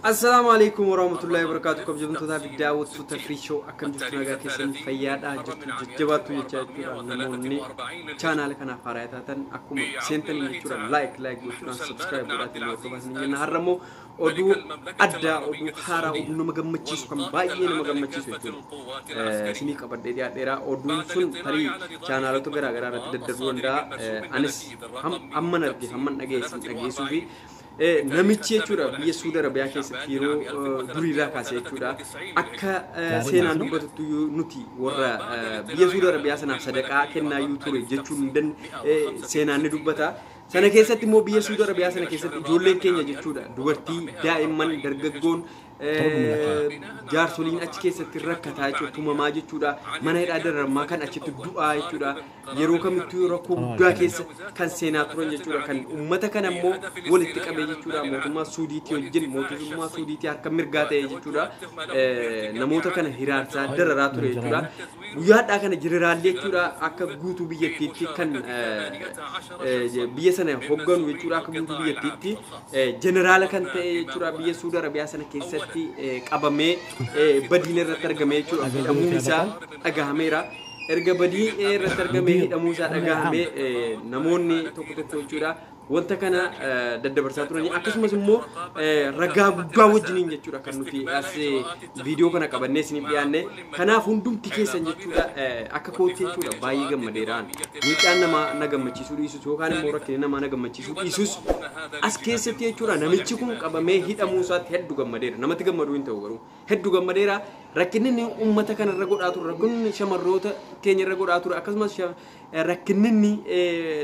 Assalaamu alaikum warahmatullahi wabarakatuh. Kabajamtoota fi daawwattoota Free Show, akkam jirtu? Nagaa keessan, fayyaadhaa jirtu, jajjabaattu jechaa jechuudha. Namoonni chaanaala kanaaf haaraa taatan akkuma seentanii jechuudha like like gochuudhaan, subscribe godhaatiin hordofaa isin jenna. Har'a immoo oduu addaa, oduu haaraa, oduu nama gammachiisu, kan baay'ee nama gammachiisu jechuudha. Isinii qabadhee dhiyaadheera. Oduun sun tarii chaanaalota garaa garaa irratti daddarbuu danda'a. Anis hamman arge, hamman dhaga'e isin dhageessuu fi namichi jechuudha biyya Suudi Arabiyaa keessatti yeroo duriirraa kaasee jechuudha akka seenaan dubbatutti nuti warra biyya Suudi Arabiyaa sanaaf sadaqaa kennaayyuu ture jechuun seenaan ni dubbata. Sana keessatti immoo biyya Suudi Arabiyaa sana keessatti ijoolleen keenya jechuudha, dubartii, daa'imman, dargaggoon, jaarsoliin achi keessatti rakkataa jechuudha, tumamaa jechuudha, mana hidhaa dararamaa, kan achitti du'aa jechuudha, yeroo kamittuu rakkoo guddaa keessa kan seenaa turan jechuudha. Kan ummata kana immoo walitti qabee jechuudha mootummaa Suudiitii wajjin, mootummaa Suudiitii harka mirgaa ta'e jechuudha, namoota kana hiraarsaa dararaa ture jechuudha. Guyyaadhaa kana jeneraalli jechuudha akka guutuu biyyattiitti kan biyya sana hogganu jechuudha, akka guutuu biyyattiitti jeneraala kan ta'e jechuudha, biyya Suudi Arabiyaa sana keessatti qabamee badiin irratti argamee jechuudha hidhamuun isaa dhagahameera. Erga badii irratti argamee hidhamuu isaa dhagahamee namoonni tokko tokko jechuudha wanta kana daddabarsaa turanii, akkasumas immoo ragaa guddaa wajjiniin jechuudha kan nuti as viidiyoo kana qabannee isiniif dhiyaanne. Kanaaf hundumti keessan jechuudha akka kootti jechuudha baay'ee gammadeeraan. Miidhaan namaa na gammachiisuu dhiisus yookaan immoo rakkinni namaa na gammachiisuu dhiisus, as keessatti jechuudha namichi kun qabamee hidhamuu isaatti hedduu gammadeera. Namatti gammaduu hin ta'u, garuu hedduu gammadeera. Rakkinni inni uummata kanarra godhaa ture, rakkinni shamarroota keenya irra godhaa ture, akkasumas rakkinni inni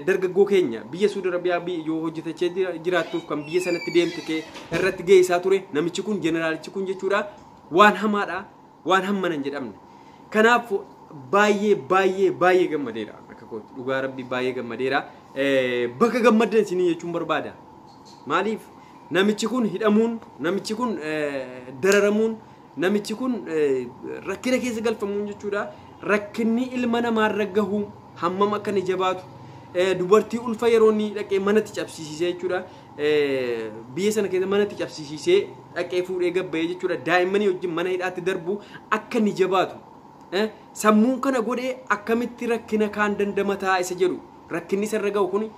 dargaggoo keenya biyya Suudi Arabiyaa yoo hojjetachee jiraattuuf kan biyya sanatti deemte kee irratti geessisaa ture namichi kun, jeneraalichi kun jechuudha, waan hamaadha, waan hammana hin jedhamne. Kanaaf baay'ee baay'ee baay'ee gammadeera akka kootti, dhugaa rabbii baay'ee gammadeera. Bakka gammaddan isinii jechuun barbaada. Maaliif? Namichi kun hidhamuun, namichi kun dararamuun, namichi kun rakkina keessa galfamuun jechuudha rakkinni ilma namaarra gahu hammam akka inni jabaatu, dubartii ulfa yeroo inni dhaqee manatti cabsiisisee jechuudha, biyya sana keessa manatti cabsiisisee dhaqee fuudhee gabba'ee jechuudha daa'immanii wajjin mana hidhaatti darbu akka inni jabaatu, sammuun kana godhee akkamitti rakkina kaan dandamataa isa jedhu, rakkinni isarra gahu kun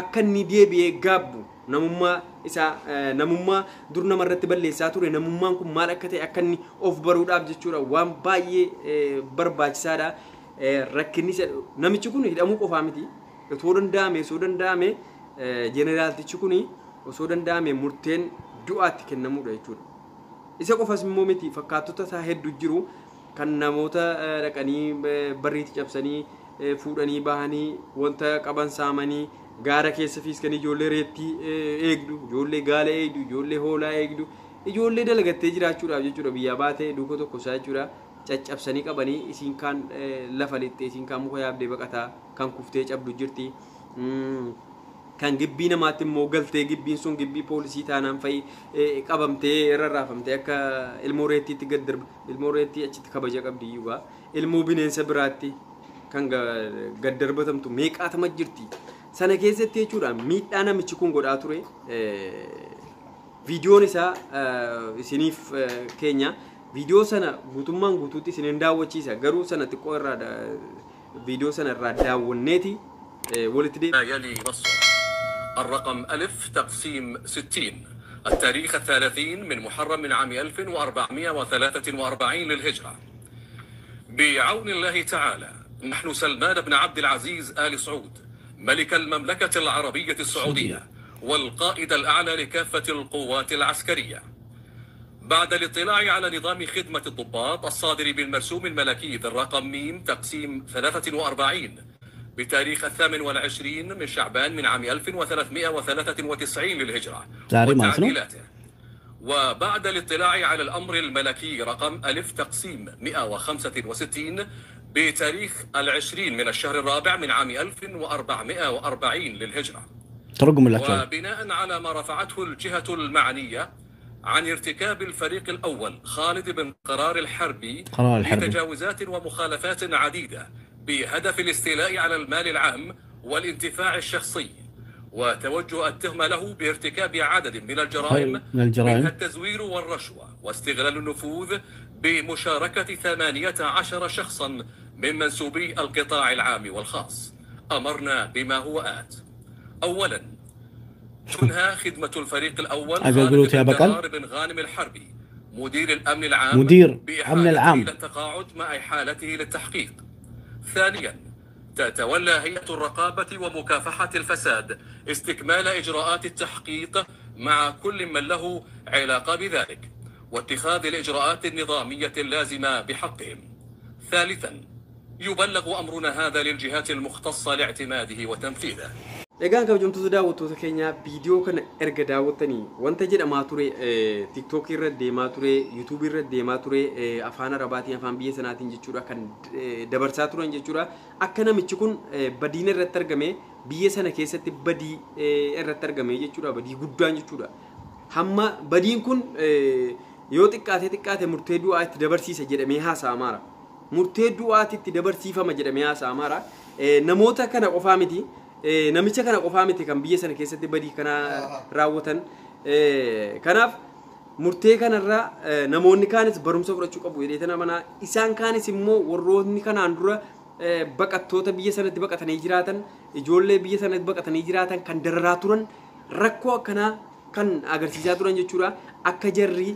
akka inni deebi'ee gaabbu, namummaa isaa, namummaa dur namarratti balleessaa ture, namummaan kun maal akka ta'e akka inni of baruudhaaf jechuudha waan baay'ee barbaachisaadha. Rakkinni namichi kun hidhamuu qofaa miti. Osoo danda'ame, osoo danda'ame, jeneraaltichi kun osoo danda'ame murteen du'aatti kennamuudha jechuudha. Isa qofas immoo miti, fakkaattota isaa hedduu jiru kan namoota dhaqanii barriitti cabsanii fuudhanii bahanii wanta qaban saamanii gaara keessa fiiskanii, ijoollee reettii eegdu, ijoollee gaala eegdu, ijoollee hoolaa eegdu, ijoollee dalagattee jiraachuudhaaf jechuudha biyyaa baatee duuka tokko isaa jechuudha caccabsanii qabanii, isiin kaan lafa lixxee, isiin kaan muka yaabdee baqataa kan kuftee cabdu jirti. Kan gibbii namaatti immoo galtee, gibbiin sun gibbii poolisii taanaan fa'i qabamtee irra raafamtee akka ilmoo reettiitti gad darba. Ilmoo reettii achitti kabaja qabdi iyyuu, ilmoo bineensa biraatti kan gad darbatamtu meeqaatama jirti. Sana keessatti jechuudha miidhaa namichi kun godhaa ture viidiyoon isaa isiniif keenya. Viidiyoo sana guutummaan guutuutti isinin daawwachiisa, garuu sana xiqqoo irraa viidiyoo sana irraa daawwanneeti walitti deebi'a. يلي نصه الرقم ألف تقسيم 60، التاريخ 30 من محرم من عام 1443 للهجرة. بعون الله تعالى، نحن سلمان بن عبد العزيز آل سعود، ملك المملكة العربية السعودية والقائد الأعلى لكافة القوات العسكرية، بعد الاطلاع على نظام خدمة الضباط الصادر بالمرسوم الملكي ذي الرقم ميم تقسيم 43 بتاريخ 28 من شعبان من عام 1393 للهجرة ዛሬ ማለት ነው። وتعديلاته، وبعد الاطلاع على الأمر الملكي رقم ألف تقسيم 165 بتاريخ 20 من الشهر الرابع من عام 1440 للهجرة، ተርጉምላቸዋል። وبناء على ما رفعته الجهة المعنية عن ارتكاب الفريق الأول خالد بن قرار الحربي قرار الحربي. لتجاوزات ومخالفات عديدة بهدف الاستيلاء على المال العام والانتفاع الشخصي. وتوجه التهمة له بارتكاب عدد من الجرائم، من الجرائم. منها التزوير والرشوة واستغلال النفوذ بمشاركة 18 شخصا من منسوبي القطاع العام والخاص. أمرنا بما هو آت. أولا، تنهى خدمة الفريق الأول أقول خالد بن يا بقل. دغار بن غانم الحربي مدير الأمن العام، مدير أمن بإحالته العام. إلى التقاعد مع إحالته للتحقيق. ثانيا، تتولى هيئة الرقابة ومكافحة الفساد استكمال إجراءات التحقيق مع كل من له علاقة بذلك واتخاذ الإجراءات النظامية اللازمة بحقهم. ثالثا، يبلغ أمرنا هذا للجهات المختصة لاعتماده وتنفيذه. Egaan kabajamtoota daawwattoota keenyaa, viidiyoo kana erga daawwattanii wanta jedhamaa ture, TikTokii irra deemaa ture, YouTubeii irra deemaa ture, afaan Arabaatiin, afaan biyya sanaatiin jechuudha, kan dabarsaa turan jechuudha. Akka namichi kun badiin irratti argame, biyya sana keessatti badii irratti argame jechuudha, badii guddaan jechuudha. Hamma badiin kun yoo xiqqaate xiqqaate murtee du'aa itti dabarsiisa jedhamee haasa'amaara. Murtee du'aatti itti dabarsiifama jedhamee haasa'amaara. Namoota kana qofaa miti. Namicha kana qofaa miti kan biyya sana keessatti badii kana raawwatan. Kanaaf murtee kanarraa namoonni kaanis barumsa fudhachuu qabu jedhee tana isaan kaanis immoo warroonni kanaan dura baqattoota biyya sanatti baqatanii jiraatan, ijoollee biyya sanatti baqatanii jiraatan kan dararaa turan, rakkoo akkanaa kan agarsiisaa turan jechuudha. Akka jarri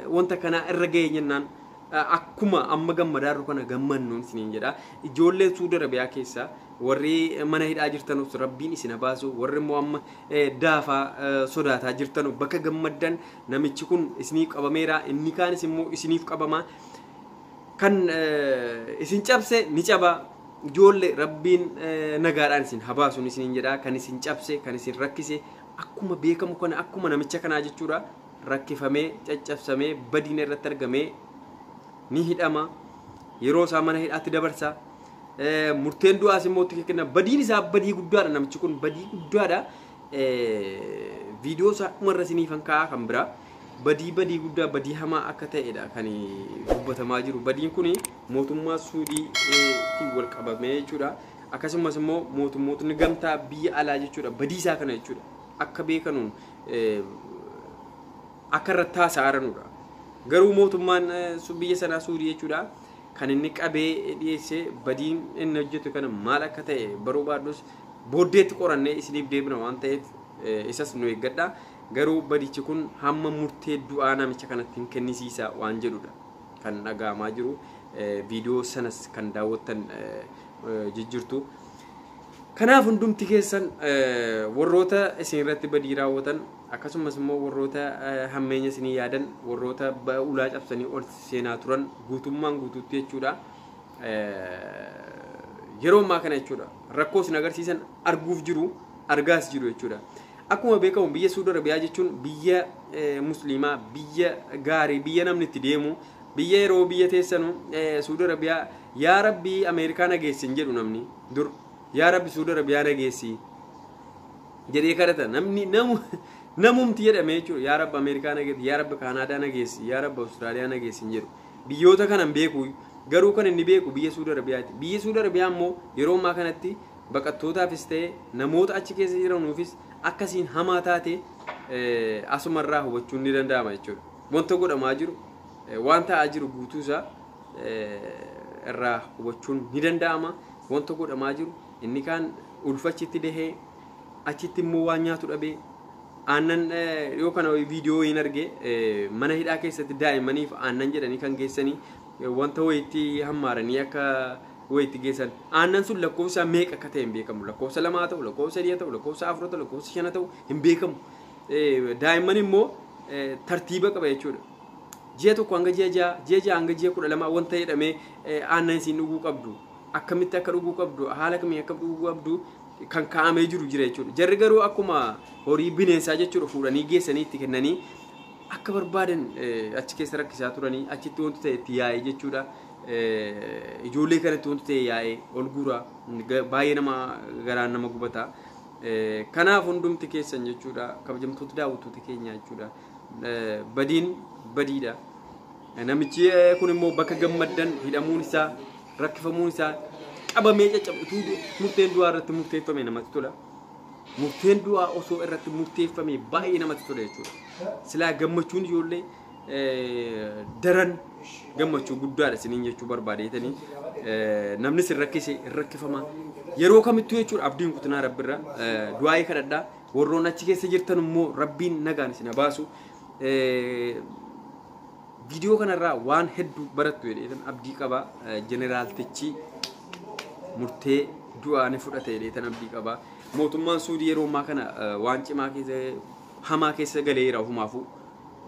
wanta kana irra ga'e jennaan akkuma amma gammadaa jiru kana gammannuun isiniin jedha. Ijoolleen Suudi Arabiyaa keessa warri mana hidhaa jirtanus rabbiin isin baasu, warri immoo amma daafaa sodaataa jirtanu bakka gammaddan, namichi kun isiniif qabameera, inni kaanis immoo isiniif qabama. Kan isin cabse ni caba. Ijoollee, rabbiin nagaadhaan isin habaasuun isiniin jedha. Kan isin cabse, kan isin rakkise, akkuma beekamu kana, akkuma namicha kanaa jechuudha, rakkifamee caccabsamee badiin irratti argamee ni hidhama, yeroo isaa mana hidhaatti dabarsa, murteen du'aas immoo itti kenna. Badiin isaa badii guddaadha, namichi kun badii guddaadha. Viidiyoo isaa dhumarra isiniifan kaa'aa. Kan biraa badii guddaa, badii hamaa akka ta'edha kan dubbatamaa jiru. Badiin kun mootummaa Suudiitiin wal qabamee jechuudha. Akkasumas immoo mootummootni gamtaa biyya alaa jechuudha badii isaa kana jechuudha akka beekanuun akka irratti haasa'aranudha. Garuu mootummaan biyya sanaa Suudii jechuudha kan inni qabee dhiyeesse, badiin inni hojjetu kana maal akka ta'e baruu baadhus booddeetti qorannee isiniif deebina waan ta'eef isas nu eeggadha. Garuu badichi kun hamma murtee du'aa namicha kanatti hin kennisiisa waan jedhudha kan dhaga'amaa jiru, viidiyoo sanas kan daawwattan jijjiirtu. Kanaaf hundumti keessan warroota isin irratti badii raawwatan, akkasumas immoo warroota hammeenya isinii yaadan, warroota ulaa cabsanii ol seenaa turan guutummaan guutuutti jechuudha. Yeroo ammaa kana jechuudha rakkoo isin agarsiisan arguuf jiru, argaas jiru jechuudha. Akkuma beekamu biyya Suudi Arabiyaa jechuun biyya musliimaa, biyya gaarii, biyya namni itti deemu, biyya yeroo biyya teessanu Suudi Arabiyaa, yaa Rabbii Ameerikaa nageessi hin jedhu namni dur, yaa Rabbi Suudi Arabiyaa nageessi jedhee kadhata namni, namumti jedhame jechuudha. Yaa Rabbi Ameerikaa nageessi, yaa Rabbi Kaanaadaa nageessi, yaa Rabbi Awustiraaliyaa nageessi hin jedhu. Biyyoota kana hin beeku, garuu kan inni beeku biyya Suudi Arabiyaati. Biyya Suudi Arabiyaa immoo yeroo ammaa kanatti baqattootaafis ta'e namoota achi keessa jiranuufis akkasiin hamaa taate asumarraa hubachuun ni danda'ama jechuudha. Wanta godhamaa jiru, waan ta'aa jiru guutuusaa irraa hubachuun ni danda'ama. Wanta godhamaa jiru, inni kaan ulfachitti dahee achitti immoo waan nyaatu dhabee, aannan yoo kana viidiyoo hin arge, mana hidhaa keessatti daa'immaniif aannan jedhanii kan geessanii, wanta wayiitti hammaaranii akka wayiitti geessan, aannan sun lakkoofsa meeqa akka ta'e hin beekamu. Lakkoofsa 2 ta'u, lakkoofsa 3 ta'u, lakkoofsa 4 ta'u, lakkoofsa 5 ta'u hin beekamu. Daa'imman immoo tartiiba qaba jechuudha. Ji'a 1 hanga ji'a 6, ji'a 6 hanga ji'a 12 wanta jedhamee aannan isiin dhuguu qabdu, akkamitti akka dhuguu qabdu, haala kamiin akka dhuguu qabdu kan kaa'amee jiru jira jechuudha. Jarri garuu akkuma horii bineensaa jechuudha fuudhanii geessanii itti kennanii akka barbaadan achi keessa rakkisaa turanii, achitti wanti ta'e itti yaa'ee jechuudha. Ijoollee kanatti wanti ta'e yaa'ee ol guura, baay'ee nama garaan nama gubata. Kanaaf hundumti keessan jechuudha, kabajamtoota daawwattoota keenya jechuudha. Badiin badiidha. Namichi kun immoo bakka gammaddan hidhamuun isaa, rakkifamuun isaa qabamee caccabu utuu murteen du'aa irratti murteeffame namatti tola. Murteen du'aa osoo irratti murteeffame baay'ee namatti tola jechuudha. Silaa gammachuun ijoollee daran gammachuu guddaadha isiniin jechuu barbaadeetanii namni sin rakkise hin rakkifama. Yeroo kamittuu jechuudha abdiin kutinaa rabbirra du'aayii kadhadhaa. Warroon achi keessa jirtan immoo rabbiin nagaan isin baasu. Viidiyoo kanarraa waan hedduu barattu jedheetan abdii qaba. Jeneraaltichi murtee du'aa ni fudhate jedheetan abdii qaba. Mootummaan Suudii yeroo ammaa kana waan cimaa keessa hamaa keessa galeera ofumaafuu.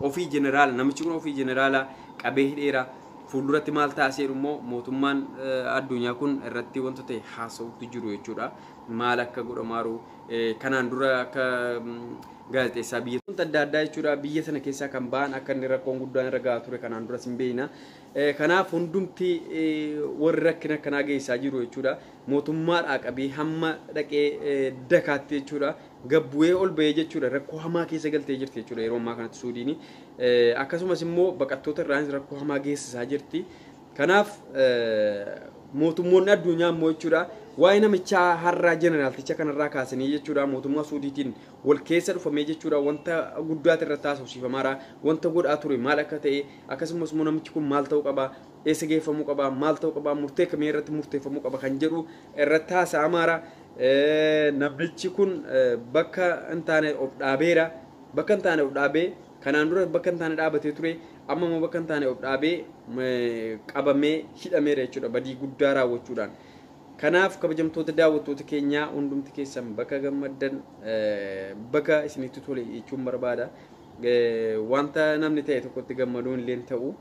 Ofii jeneraala namichi kun ofii jeneraala qabee hidheera. Fuulduratti maal taasise immoo mootummaan addunyaa kun irratti wanta ta'e haasa'utu jiru jechuudha. Maal akka godhamaaru kanaan dura akka gaazexeessaa biyya adda addaa jechuudha biyya sana keessaa kan ba'an akka inni rakkoon guddaan irra gahaa ture kanaan duras hin beekna. Kanaaf hundumti warri rakkina akkanaa geessaa jiru jechuudha. Mootummaadhaa qabee hamma dhaqee dakaatti jechuudha. Gabbu'ee ol ba'ee jechuudha rakkoo hamaa keessa galtee jirti jechuudha yeroo ammaa kanatti Suudiin. Akkasumas immoo baqattoota irraanis rakkoo hamaa geessisaa jirti. Kanaaf mootummoonni addunyaa immoo jechuudha waa'ee namichaa har'aa jeneraalticha kanarraa kaasanii jechuudha mootummaa Suudiitiin wal keessa dhufamee jechuudha wanta guddaati irratti haasofsiifamaadha wanta godhaa ture maal akka ta'e akkasumas immoo namichi kun maal ta'uu qaba eessa geeffamuu qaba maal ta'uu qaba murtee kamii irratti murteeffamuu qaba kan jedhu irratti haasa'amaadha. Namichi kun bakka hin taane of dhaabeera bakka hin taane of dhaabee kanaan dura bakka hin taane dhaabatee ture amma immoo bakka hin taane of dhaabee qabamee hidhameera jechuudha badii guddaa raawwachuudhaan. Kanaaf kabajamtoota daawwattoota keenyaa hundumti keessan bakka gammaddan bakka isinitti tole jechuun barbaada. Wanta namni ta'e tokkotti gammaduun illee ta'u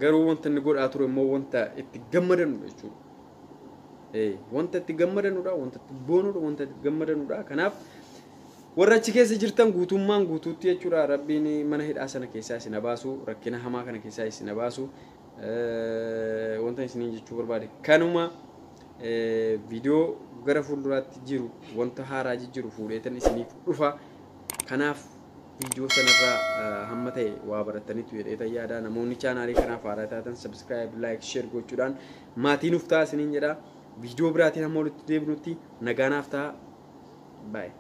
garuu wanta inni godhaa ture immoo wanta itti gammadanudha jechuudha. Wanta itti gammadanudha, wanta itti boonudha, wanta itti gammadanudha. Kanaaf warra achi keessa jirtan guutummaan guutuutti jechuudha rabbiin mana hidhaa sana keessaa isin baasu rakkina hamaa kana keessaa isin baasu wanta isiniin jechuu barbaade kanuma. Viidiyoo gara fuulduraatti jiru wanta haaraa jijjiiru fuudheetan isiniif dhufa. Kanaaf viidiyoo sanarraa hamma ta'e waa barattaniitu jedheetan yaada. Namoonni chaanaalii kanaaf haaraa taatan subscribe, like, share gochuudhaan maatii nuuf ta'a isiniin jedha. Viidiyoo biraatiin hamma walitti deebinutti nagaanaaf ta'a. Bye.